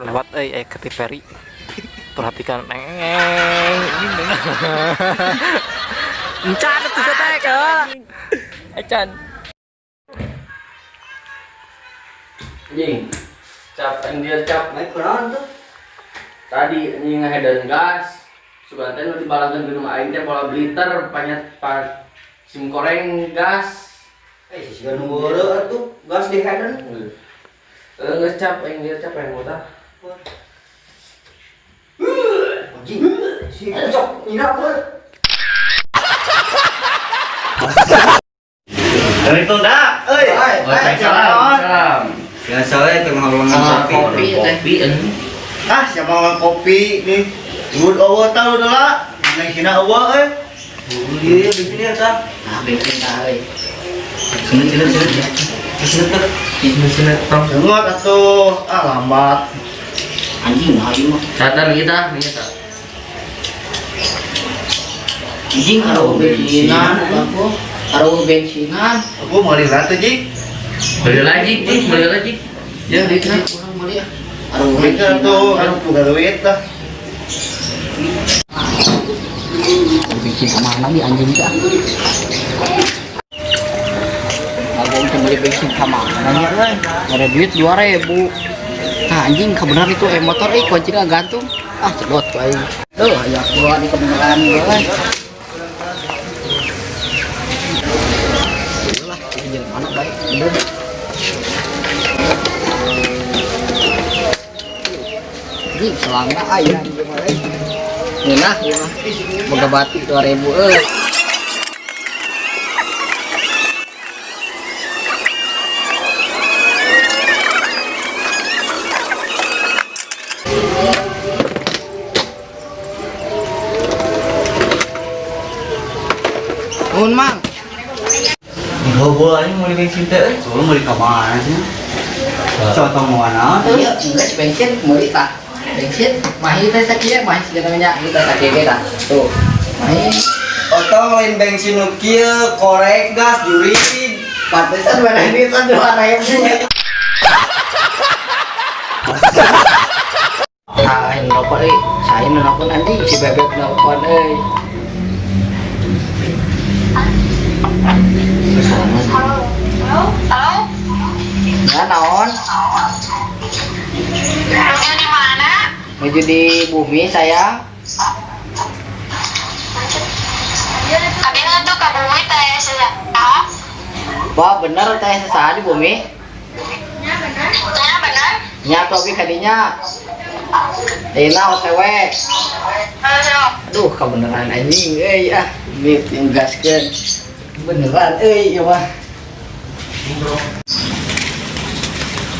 Lewat euy, aya Katy Perry. Perhatikan, neng. Encan atuh teh ke. Acan. Anjing. Cap aing dia cap. Naik kunaon tuh? Tadi anjing ngahedan gas. Sugan teh nu dibalangkeun di rumah aing teh pola bliter panyat pa sim koreng gas. Eh, si nu beureut atuh, gas di headen. Eh, geus cap aing dia cap aing mah. Anjing, si sok nyina euy. Assalamualaikum dah. Euy. Waalaikumsalam. Biasa we teh ngobrol kopi. Kopi anjing. Ah, siapa mau kopi nih? Good eueuh tah udah lah. Nang sina eueuh euy. Iya, di sini eta. Ah, bensin tah euy. Sini sini sini. Sini tuh. Sini tong. Dengot atuh. Ah, lambat. Anjing mah ieu mah. Catat kita, kita. Anjing karo bensinan aku. Karo bensinan. Aku mau lihat tuh, Ji. Beli lagi, Ji, beli lagi. Ya, di sana. Kurang beli ah. Karo Duit atuh, bensinan. anu boga duit lah. Bensin kemana di anjing teh? Aku teh beli bensin kemana nya euy? Ada duit 2000. Nah anjing kebenaran itu motor euy kuncinya gantung. Ah cedot ku aing. Duh aya keluar di kebenaran euy. Lah, ini jalan mana baik. Bener. Anjing selangna aya ieu mah euy. Ngeunah ieu mah. Boga batu 2000 euy. Nuhun Mang. Ngobrol aja mau di bensin teh euy. Soalnya mau di ka mana sih? Coba mau mana? Iya, geus bensin meuli tah. Bensin mahi teh sakieu mahi siga namanya kita sakieu ge tah. Tuh. Mahi Otong lain bensin nu kieu, korek gas jurig. pantesan mana ini kan 2000. Ah, ini nelpon euy. Saya nelpon nanti si bebek nelpon euy. Halo. Halo. Ya naon? Nuju di mana? Menuju di bumi saya. Abi ngantuk ke bumi teh saha? Wah, bener teh saha di bumi? Ya benar. Nya atuh abi kadinya. Ayeuna OTW. Halo. Aduh, kebenaran anjing euy ah. Ini gaskeun. Beneran euy ieu mah.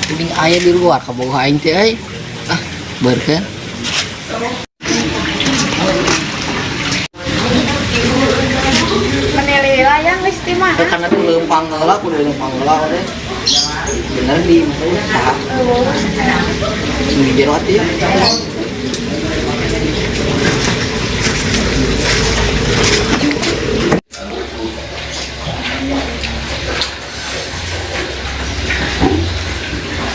Mending aya di luar kabogoh aing teh euy. Ah, beurkeun. Menilai layang geus di mana? Teh karena tuh leumpang heula kudu leumpang heula teh. Bener di masalah saha? Sing di jero atuh ya.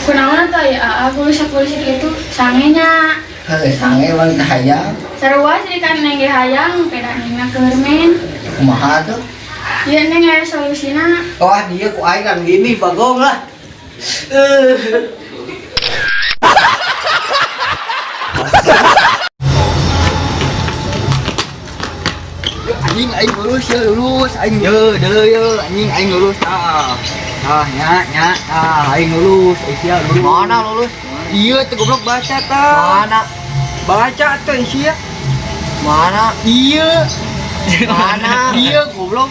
Kunaon atuh aya aa kulisak-kulisik itu sangenya. Heuh, sange bang teh hayang. Sarua sih kan neng ge hayang peda nengna keur men. Kumaha tuh? Ieu neng aya solusina. Wah, dia ku aing kan gini bagong lah. Anjing aing lulus ya lulus aing ye deuleu ye anjing aing lulus tah. Tah nya nya tah aing lulus euy sia lulus. Mana lulus? Iya teh goblok baca tah. Mana? Baca teh sia. Mana? Iya. Mana? Iya goblok.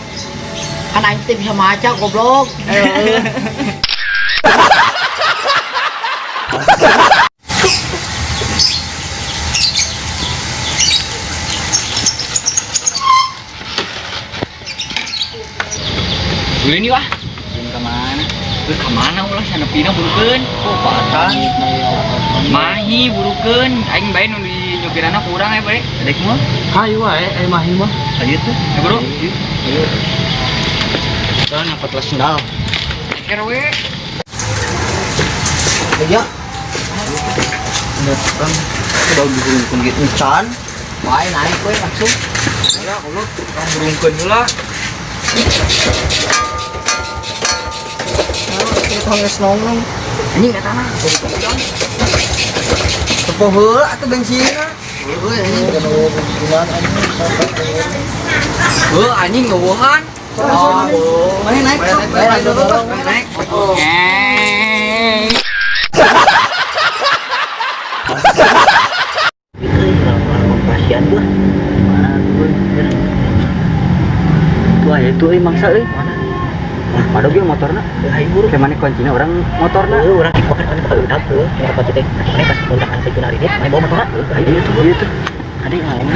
Kan aing teh bisa maca goblok. Beli nih wah. Beli ke mana? Beli ke mana ulah sanepina burukeun. Oh, patah. Mahi burukeun. Aing bae nu di nyopirana kurang ya bae. Adek mah. Hayu wae eh mahi mah. Ayo tuh. Ya bro. Ayo. Kita nyangkut les sendal. RW. Iya. Kan udah dihurungkeun ge encan. Bae naik we langsung. Ya, goblok, urang hurungkeun heula. Kita geus nongnong. Anjing eta mah. Tepo heula atuh bensinna. Heuh anjing. Heuh anjing ngeueuhan. Oh, mana naik? Naik, naik, naik. Kasihan gua. Mana tuh? Tuh aya tuh euy mangsa euy. Mana? Padahal ge motorna. Hayu buru. Kayak mana kuncina orang motorna. Heuh urang dipokeun kan bakal udah heuh. Motor kunci teh. Mana pas kontakan sa hari dia, mana bawa motorna. Hayu ieu tuh, ieu tuh. Ade ngomong.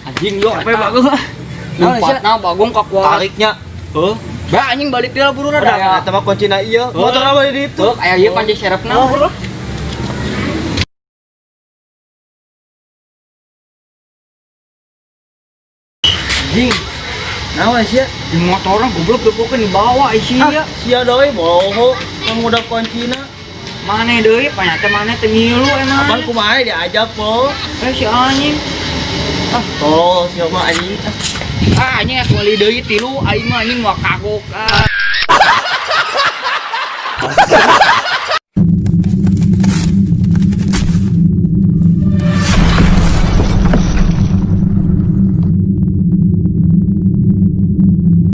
Anjing yo, apa bagus lah. Lompatna bagong ka kuat. Tariknya. Heuh. Ba anjing balik dia buru Udah, rada. eta mah kuncina ieu. Motor apa di ditu? Heuh aya ieu panci serepna. Anjing. Naon sia? Di motorna goblok gepokeun dibawa sia. Ah, sia deui boho. Kamu udah kuncina. Mana deui panyata mana teu ngilu emang. Apan kumaha diajak po? Eh si anjing. Ah, tolol sia mah anjing. Ah anjing aku meuli deui tilu aing mah anjing moal kagok. Ah.